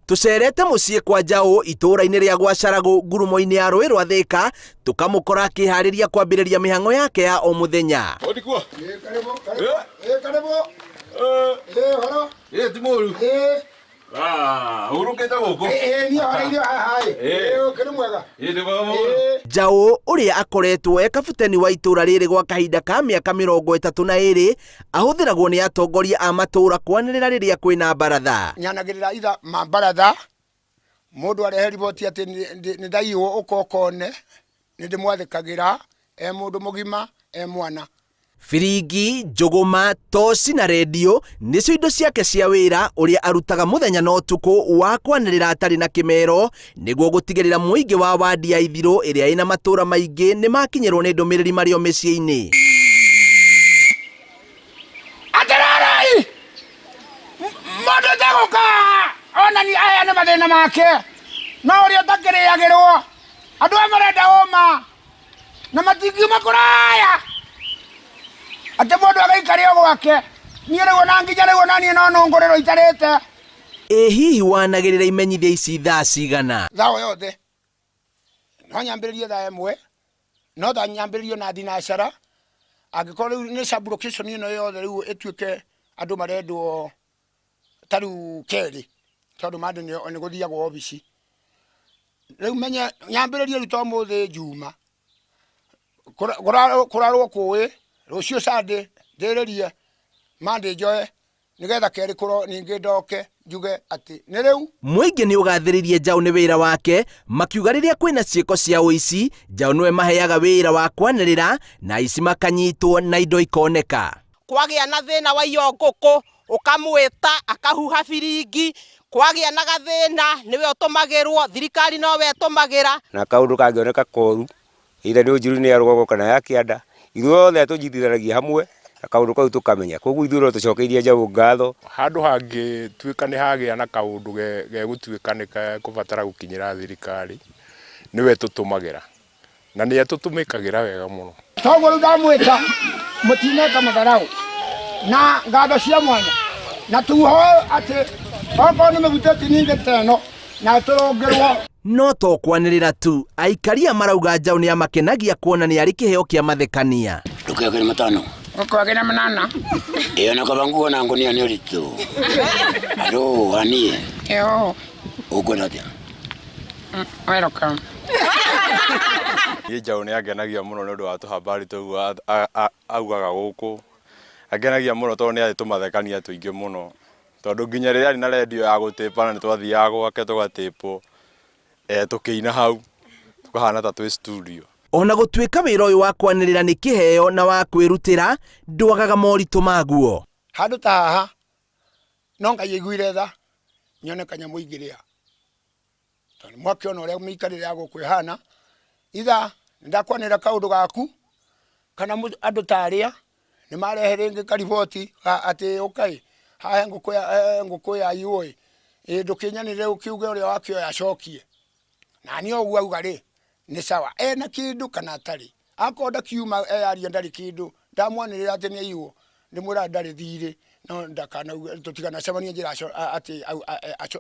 Tũcerete mũciĩ kwa Njaũ itũũra-inĩ rĩa Gwacaragũ ngurumo-inĩ ya rũĩ rwa Thĩka, tũkamũkora akĩharĩria kwambĩrĩria mĩhang'o yake ya o mũthenya. Hodi kuo. Karibu, karibu. Karibu. Horo. Ti mũru. Ah, hurũkĩte gũkũ. Niĩ horeirio haha ĩ. Ũkĩrĩ mwega. Nĩ mwega mũno. Njaũ ũrĩa akoretwo e kabuteni wa itũũra rĩrĩ gwa kahinda ka mĩaka 32 ahũthĩragwo nĩ atongoria a matũũra kwanĩrĩra rĩrĩa kwĩna baratha. Nyanagĩrĩra itha ma baratha mũndũ arehe riboti atĩ nĩ ndaiywo ũkokone nĩ ndĩmwathĩkagĩra e mũndũ mũgima e mwana. Biringi, njũgũma, toci na rendio nĩcio indo ciake cia wĩra ũrĩa arutaga mũthenya na ũtukũ wa kwanĩrĩra atarĩ na kĩmero nĩguo gũtigĩrĩra mũingĩ wa wadi ya Ithirũ ĩrĩa ĩna matũũra maingĩ nĩ makinyĩrwo nĩ ndũmĩrĩri marĩ o mĩciĩ-inĩ. Atĩrĩrĩ, mũndũ ũtegũka onani aheane mathĩna make, no ũrĩa ũtakĩrĩagĩrwo, andũ aya marenda ũma na matingiuma kũraya atĩ mũndũ agaikare o gwake. Niĩ rĩu ona nginya rĩu ona niĩ no nũngũrĩrwo itarĩte. Ĩ hihi wanagĩrĩra imenyithia ici thaa cigana? Thaa o yothe no nyambĩrĩrie thaa 1, no tha nyambĩrĩrie na thinacara, angĩkorwo rĩu nĩ sub location ĩno yothe rĩu ĩtuĩke andũ marendwo ta rĩu kerĩ, tondũ Monday nĩ gũthiagwo obici. Rĩu menye nyambĩrĩrie rĩu ta ũmũthĩ Njuma, kũrarwo kũĩ, rũciũ Sunday ndĩrĩrie, Monday njoe, nĩgetha kerĩ kũro ningĩ ndoke njuge atĩ nĩ rĩu. Mũingĩ nĩ ũgathĩrĩirie Njaũ nĩ wĩra wake, makiuga rĩrĩa kwĩna ciĩko cia ũici, Njaũ nĩwe maheaga wĩra wa kwanĩrĩra na aici makanyitwo na indo ikoneka. Kwagĩa na thĩna wa iyo ngũkũ, ũkamwĩta akahuha biringi, kwagĩa na gathĩna nĩwe ũtũmagĩrwo, thirikari nowe ĩtũmagĩra. Na kaũndũ kangĩoneka koru, either nĩ njũru nĩ ya rũgongo kana ya kĩanda, ithuothe tũnyitithanagia hamwe na kaũndũ kau tũkamenya. Koguo ithuĩ no tũcokeirie Njaũ ngatho. Handũ hangĩtuĩka nĩ hagĩa na kaũndũ gegũtuĩka nĩ kekũbatara gũkinyĩra thirikari, nĩwe tũtũmagĩra. Na nĩ atũtũmĩkagĩra wega mũno. Toguo rĩu ndamwĩta mũtineka matharau na ngatho cia mwanya na tuhoe atĩ okorwo nĩ mĩbuto ĩtiningĩ ta ĩno na tũrũngĩrwo. No to kwanĩrĩra tu, aikaria marauga Njaũ nĩ amakenagia kuona nĩ arĩ kĩheo kĩa mathekania. Ndũkegere matano. Ũkwagĩra manana. Ĩyo na kaba nguo na ngũnia nĩ ũritũ. Andũ anie. Ĩyo. Ũkwenda atĩa? Welcome. Niĩ Njaũ nĩ angenagia mũno nĩ ũndũ wa tũhabari tũu augaga gũkũ. Angenagia mũno tondũ nĩ arĩ tũmathekania tũingĩ mũno. Tondũ nginya rĩrĩa arĩ na rendio ya gũtĩpa na nĩ twathiaga gwake tũgatĩpwo, tũkĩina hau, tũkahana ta twĩ studio. Ona gũtuĩka wĩra ũyũ wa kwanĩrĩra nĩ kĩheo na wa kwĩrutĩra, ndwagaga moritũ maguo. Handũ ta haha no Ngai aiguire tha nyone kanyamũ ingĩrĩa. Tondũ mwakĩona ũrĩa mĩikarĩre ya gũkũ ĩhana, itha nĩndakwanĩra kaũndũ gaku kana andũ ta arĩa nĩ marehe rĩngĩ kariboti atĩ ũkai haha ngũkũ ya ngũkũ ya iywo ĩ, ĩ ndũkĩnyanĩrĩre ũkiuge ũrĩa wakĩoya acokie. Na niĩ ũguo auga rĩ, nĩ sawa ena kĩndũ kana atarĩ. Akorwo ndakiuma eyarie ndarĩ kĩndũ, ndamwanĩrĩra atĩ nĩ aiywo, ndĩmwĩraga ndarĩ thirĩ, no ndakanauge tũtikanacemanie njĩra atĩ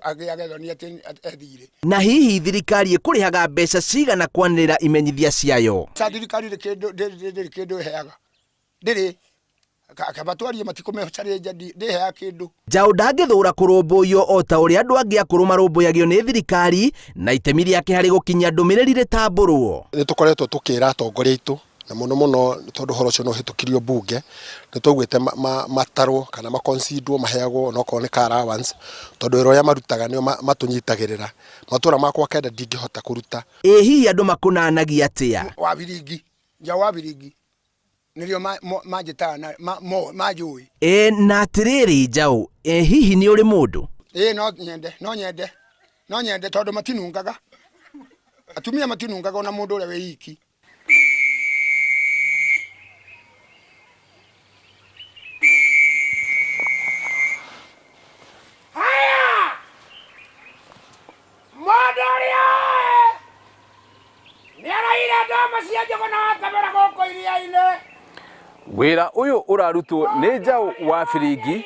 agĩage thoni atĩ e thirĩ. Na hihi thirikari ĩkũrĩhaga mbeca cigana kwanĩrĩra imenyithia ciayo? Ca thirikari ndĩrĩ kĩndũ ĩheaga, ndĩrĩ. Kaba twarie matikũmĩcarĩnja ndĩheaga kĩndũ. Njaũ ndangĩthũra kũrũmbũiyo o ta ũrĩa andũ angĩ akũrũ marũmbũyagio nĩ thirikari na itemi rĩake harĩ gũkinyia ndũmĩrĩri rĩtambũrwo. Nĩ tũkoretwo tũkĩra atongoria aitũ na mũno mũno tondũ ũhoro ũcio nĩ ũhĩtũkirio mbunge, nĩ twaugĩte matarwo kana maconsiderwo maheagwo onokorwo nĩ ka allowance, tondũ wĩra ũrĩa marutaga nĩo matũnyitagĩrĩra. Matũra makwa kenda ndingĩhota kũruta. Ĩ hihi andũ makũnanagia atĩa? Wa biringi, njaũ wa biringi. Nĩrĩo manjĩtaga na manjũĩ. Ĩ na atĩrĩrĩ Njaũ, ĩ hihi nĩ ũrĩ mũndũ? Ĩ no nyende, no nyende, no nyende tondũ matinungaga. Atumia matinungaga ona mũndũ ũrĩa wĩ iki. Haya! Mũndũ ũrĩa nĩaraire ndoma cia njũgũna wa kabera gũkũ iria-inĩ. Wĩra ũyũ ũrarutwo nĩ Njaũ wa Biringi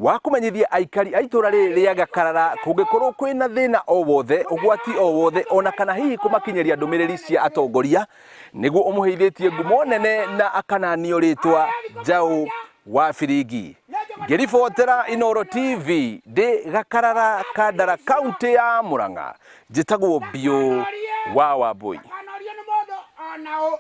wa kũmenyithia aikari a itũra rĩrĩ rĩa Gakarara kũngĩkorwo kwĩna thĩna o wothe, ũgwati o wothe, ona kana hihi kũmakinyĩria ndũmĩrĩri cia atongoria, nĩguo ũmũheithĩtie ngumo nene na akananio rĩtwa Njaũ wa Biringi. Ngĩribotera Inooro TV ndĩ Gakarara, Kandara, kaũntĩ ya Murang'a, njĩtagwo Biũ wa Wambũi. Ndakanorio nĩ mũndũ ona ũ.